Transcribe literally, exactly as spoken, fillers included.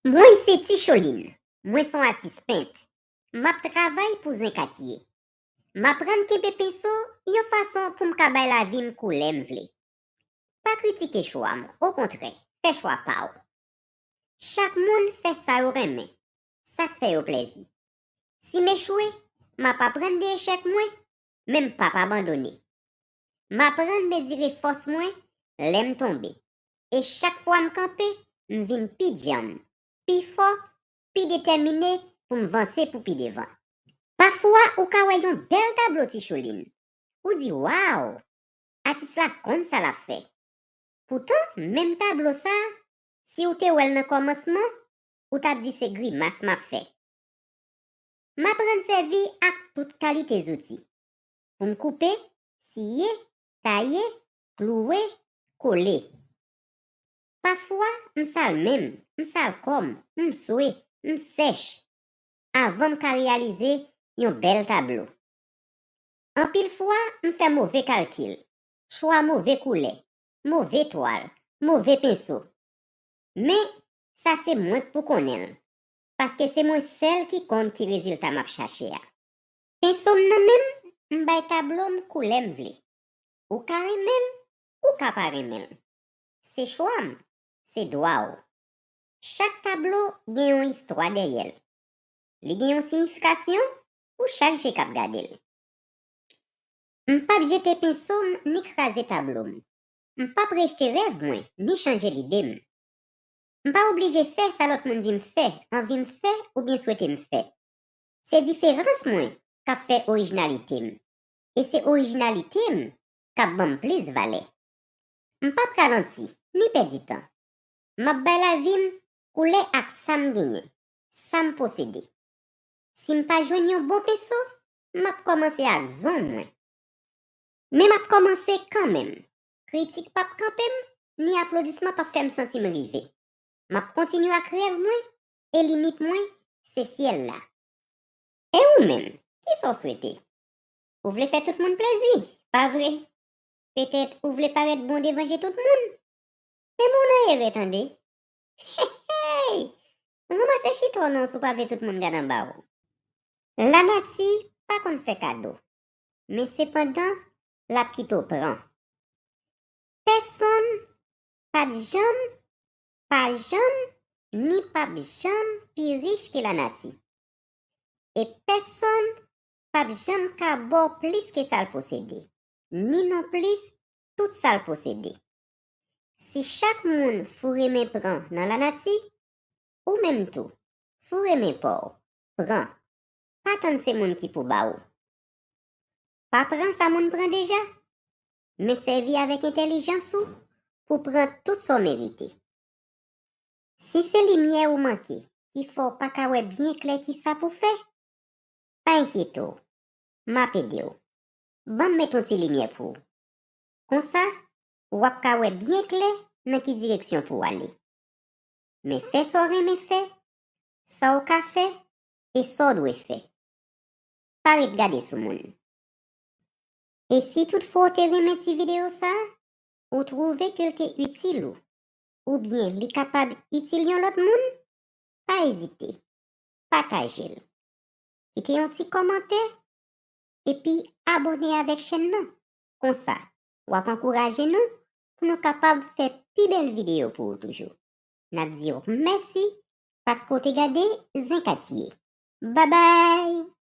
Mwen se Ti Choline. Mwen se yon atis pent. M ap travay pou Zen Katye. M aprann kenbe penso yon fason pou m ka bay lavi m koulè m vle. Pa kritike chwa m, okontrè, fè chwa pa w. Chak moun fè sa yo renmen, sa k fè yo plèzi. Si m echwe, m ap aprann de echèk mwen, men m p ap abandone. M aprann mezire fòs mwen lè m tonbe. E chak fwa m kanpe, m vin pi djanm, pi fò, pi detèmine pou m vanse pou pi devan. Pafwa, ou ka wè yon bèl tablo Ti Choline. Ou di, "Waw! Atis la konn sa l ap fè." Poutan, menm tablo sa a, si w te wè l nan kòmansman, ou t ap di se grimas m ap fè. M aprann sèvi ak tout kalite zouti pou m koupe, siye, taye, klouwe, kole. Pafwa, m sal men m, m sal kò m, m swe, m sèch, avan m ka reyalize yon bèl tablo. Anpil fwa, m fè move kalkil, chwa move koulè, move twal, move penso. Men, sa se mwen k pou konnen l, paske se mwen sèl ki konn ki rezilta m ap chache a. Penso m nan men m, m bay tablo m koulè m vle. Ou ka renmen l, ou ka pa renmen l. Se chwa m, se dwa w. Chak tablo gen yon istwa dèyè l. Li gen yon siyifikasyon pou chak je k ap gade l. M p ap jete penso m ni kraze tablo m. M p ap rejte rèv mwen ni chanje lide m. M pa oblije fè sa lòt moun di m fè, anvi m fè oubyen swete m fè. Se diferans mwen k ap fè orijinalite m. E se orijinalite m k ap ban m plis valè. M p ap ralanti, ni pèdi tan. M ap bay lavi m koulè ak sa m genyen, sa m posede. Si m pa jwenn yon bon penso, m ap kòmanse ak zong mwen. Men m ap kòmanse kanmenm. Kritik p ap kanpe m, ni aplodisman p ap fè m santi m rive. M ap kontinye ak rèv mwen, e limit mwen, se syèl la. E ou menm, kisa w swete? Ou vle fè tout moun plezi, pa vre? Petèt ou vle parèt bon devan je tout moun? Men ou nan erè tande. Hey! Ranmase chita w non si w pa vle tout moun gade anba w. Lanati pa konn fè kado, men sepandan, l ap kite w pran. Pèsonn pa t janm, pa janm, ni p ap janm pi rich ke lanati. E pèsonn p ap janm ka ba w plis ke sa l posede, ni nonplis tout sa l posede. Si chak moun foure men pran nan lanati, ou menm tou, foure men pa w, pran. Pa tann se moun ki pou ba ou. Pa pran sa moun pran deja, men sèvi avèk entèlijans ou pou pran tout sa w merite. Si se limyè ou manke ki fè w pa ka wè byen klè kisa pou fè, pa enkyete w, m ap ede w. Ban m met yon ti limyè pou ou. Konsa, w ap ka wè byen klè nan ki direksyon pou w ale. Men fè sa w renmen fè, sa w ka fè e sa w dwe fè. Pa ret gade sou moun. E si toutfwa w te renmen ti videyo sa a, ou twouve ke l te itil ou, oubyen li kapab itil yon lòt moun, pa ezite, pataje l. Kite yon ti kòmantè, epi abòne avèk chèn nan. Konsa, w ap ankouraje nou pou nou kapab fè pi bèl videyo pou ou toujou. N ap di w mèsi paske w te gade Zen Katye. Babay!